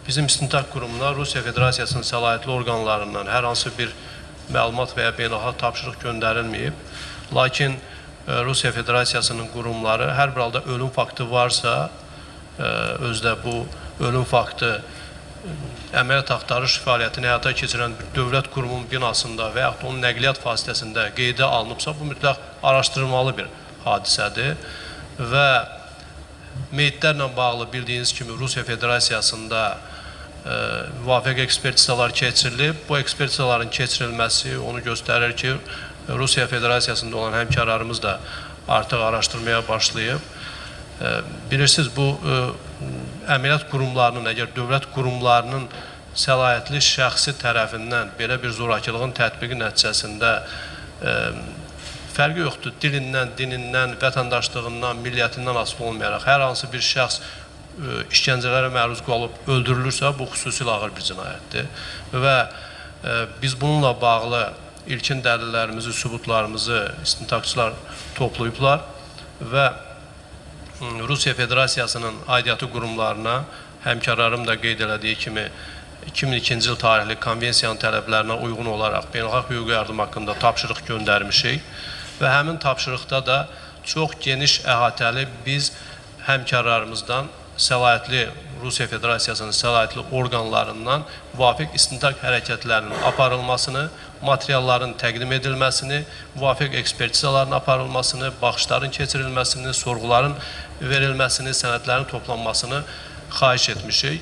Bizim istintaq qurumuna Rusiya Federasiyasının səlahiyyətli orqanlarından hər hansı bir məlumat və ya beynəlxalq tapşırıq göndərilməyib. Lakin Rusiya Federasiyasının qurumları hər bir halda ölüm faktı varsa, özdə bu ölüm faktı əməliyyat axtarış fəaliyyətini həyata keçirən bir dövlət qurumunun binasında və yaxud da onun nəqliyyat vasitəsində qeydə alınıbsa, bu mütləq araşdırılmalı bir hadisədir və meyitlərlə bağlı bildiyiniz kimi Rusiya Federasiyasında müvafiq ekspertizalar keçirilib. Bu ekspertizaların keçirilməsi onu göstərir ki, Rusiya Federasiyasında olan həmkarlarımız da artıq araşdırmaya başlayıb. Bilirsiniz, bu əməliyyat qurumlarının, əgər dövlət qurumlarının səlahiyyətli şəxsi tərəfindən belə bir zorakılığın tətbiqi nəticəsində fərqi yoxdur. Dilindən, dinindən, vətəndaşlığından, milliyyətindən asılı olmayaraq hər hansı bir şəxs işgəncələrə məruz qalıb öldürülürsə, bu xüsusilə ağır bir cinayətdir. Və biz bununla bağlı ilkin dəlillərimizi, sübutlarımızı istintaqçılar toplayıblar və Rusiya Federasiyasının aidiyyatı qurumlarına həmkarlarım da qeyd elədiyi kimi 2002-ci il tarixli konvensiyanın tələblərinə uyğun olaraq beynəlxalq hüquqi yardım haqqında tapşırıq göndərmişik və həmin tapşırıqda da çox geniş əhatəli biz həmkarlarımızdan səlahiyyətli Rusiya Federasiyasının səlahiyyətli orqanlarından müvafiq istintaq hərəkətlərinin aparılmasını, materialların təqdim edilməsini, müvafiq ekspertizaların aparılmasını, baxışların keçirilməsini, sorğuların verilməsini, sənədlərin toplanmasını xahiş etmişik.